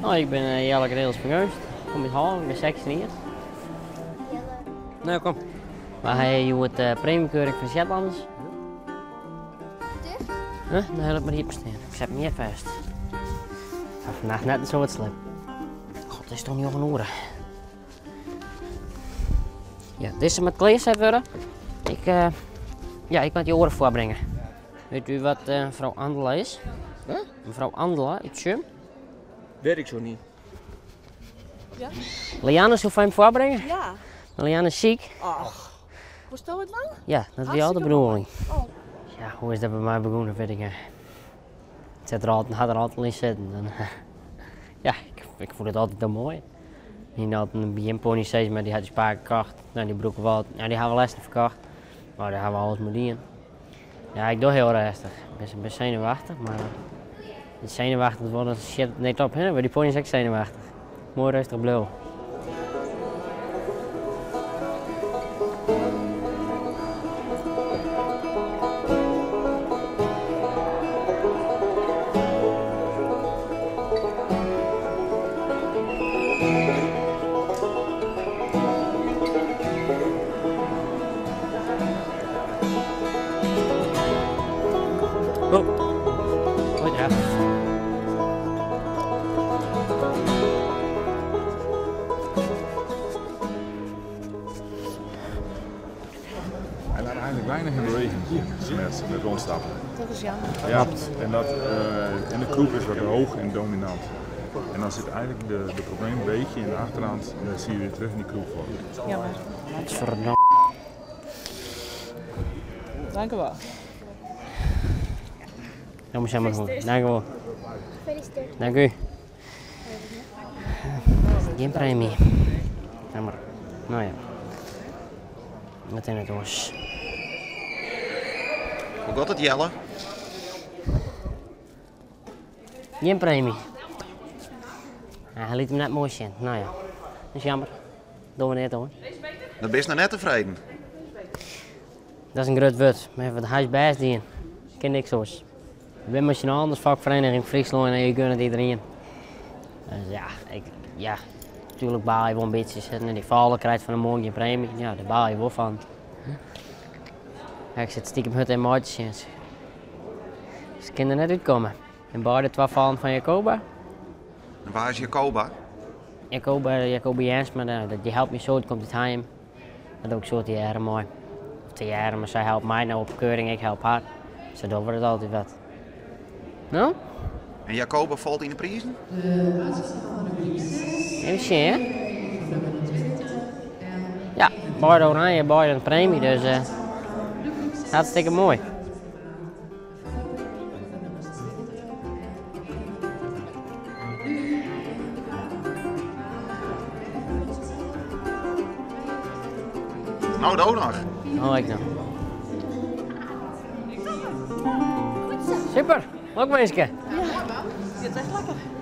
No, ik bin eh, Jelle Greels fan Geunst. Ik kom út Hallum, ik bin 16 jier. No, kom. We ha hjoed uh, premiekeuring fan Shetlanders. Ticht? Huh? Dan help maar hier staan. Ik zet hem hier vast. Ik ha vannacht net in soad sliept. God, it is toch 9 oere. Ja, dizze moat klearset wurde. Ik, uh, ja, ik moat dy oare foarbringe. Weet u wat uh, mevrouw Andela is? Huh? Mevrouw Andela út Tsjum? Weet ik zo niet. Ja? Lianne soe foar him foarbringe? Ja. Mar Lianne is siik. Ach. Wolsto it dwaan? Ja, dat wie al de bedoeling. Oh. Ja, hoe is dat by my begûn, wit ik net. It sit der altyd, hat der altyd al yn sitten. En, ja, ik, ik fûn it altyd al moai. Hiene altyd in begjinpony sis mar, dy hat ús pake kocht. No, dy brûke we altyd, no, dy ha we lêsten ferkocht. Mar dêr ha we alles mei dien. Ja, ik doch hiel rêstich. Ik bin senuwachtich, mar it senuwachtich wol, dat sjit net op, hè? Wurde dy pony's ek senuwachtich. Moai rêstich bliuwe. Oh. Hoi draf. Hij laat eigenlijk weinig in beweging met, met rondstappen. Dat is jammer. Ja, en, dat, uh, en de kroep is wat hoog en dominant. En dan zit eigenlijk de, de probleem een beetje in de achterhand en dat zie je weer terug in die kroepvorm. Jammer. Verdomme. Dank u wel. Dan moet je maar goed. Dank u wel. Gefeliciteerd. Dank u. Gjin premie. Jammer. No ja. Wat in it oars. Hoe giet it, Jelle? Gjin premie. Ja, hy liet him net moai sjen. No ja, dat is jammer. Dogge we neat oan. Dan bist noch net tefreden? Dat is in grut wurd, mar we ha ús bêst dien. Kin niks oars. We binne mei syn allen as fokferiening Fryslân en je gunne it iderien. Dus ja, ik, ja, natuerlik baal je wol in bytsje. En dy fôle krijt fan 'e moarn gjin premie. Ja, dêr baal je wol fan. Ja, ik sit stikem hurd even mei te sjen. Se kinne der net útkomme. En beide twa fôlen fan Jacoba. En wa is Jacoba? Jacoba, Jacoba Jensma, dy helpt my in soad, komt út Hijum. Dat doch ik in soad tegearre mei. Of tegearre, mar sy helpt my no op keuring, ik help har. Sa dogge we dat altyd wat. No? En Jacoba falt yn de prizen? Even sjen. Ja, beide oranje, beide in premie, dus uh, hartstikke moai. No, do noch. Oh, ik noch. Super, lokwinske. Ja, giet echt lekker.